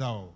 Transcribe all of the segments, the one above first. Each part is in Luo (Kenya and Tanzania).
Dhawo.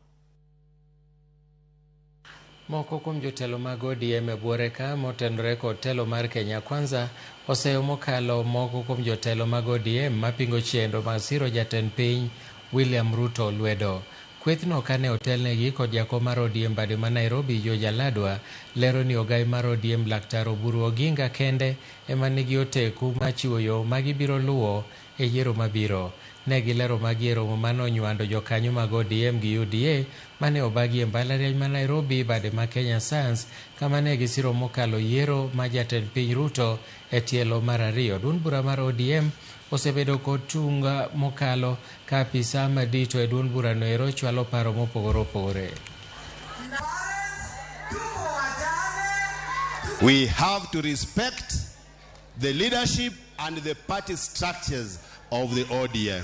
Moko kuom jotelo mag ODM e buore ka motenore kod telo mar Kenya Kwanza oseyo mokalo moko kuom jotelo mag ODM mapingo chenro mag siro jatend piny William Ruto lwedo. Kwethno kane otelnegi kod jakom mar ODM bade ma Nairobi George Aladwa lero ni ogai mar ODM Laktar Oburu Oginga kende ema nigi oteku mar chiwo yo ma gibiro luwo e yiero mabiro. Ne gilero magi e romo mane onywando jokanyo mag ODM gi UDA mane obagi e mbalariany ma Nairobi bade ma Kenya Science kama ne gisiro mokalo yiero ma jatend piny Ruto e tielo mar ariyo. Duond bura mar ODM osebedo kod tung mokalo ka apisa madito e duond burano ero chwalo paro mopogore opogore. We have to respect the leadership and the party structures of the ODM.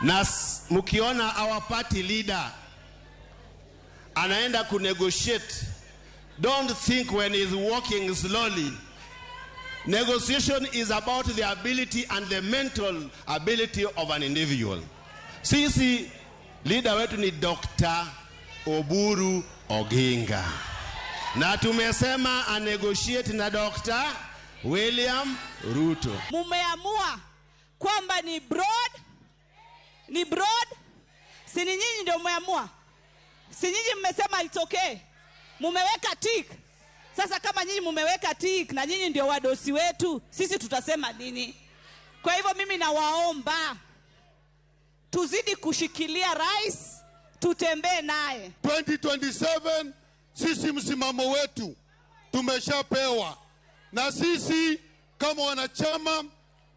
Na mkiona our party leader anaenda kunegotiate, don't think when he's walking slowly. Negotiation is about the ability and the mental ability of an individual. Sisi leader wetu ni Dr. Oburu Oginga, na tumesema anegotiate na Dr. William Ruto. Mumeamua kwamba ni broad, ni broad, si ni nyinyi ndio mmeamua? Si nyinyi mmesema it's okay? Mumeweka tick. Sasa kama nyinyi mumeweka tick na nyinyi ndio wadosi wetu, sisi tutasema nini? Kwa hivyo mimi nawaomba tuzidi kushikilia rais, tutembee naye. 2027 sisi msimamo wetu tumeshapewa, na sisi kama wanachama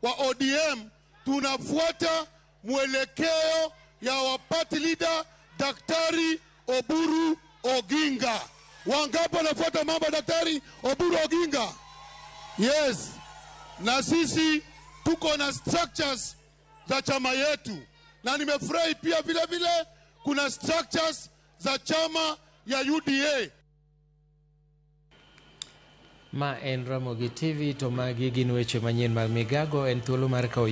wa ODM tunafuata mwelekeo ya wa party leader Daktari Oburu Oginga. Wangapi wanafuata mambo ya Daktari Oburu Oginga? Yes, na sisi tuko na structures za chama yetu, na nimefurahi pia vile vile kuna structures za chama ya UDA. Ma en Ramogi TV to magi gin weche manyien mag Migago en thuolo mar kawo.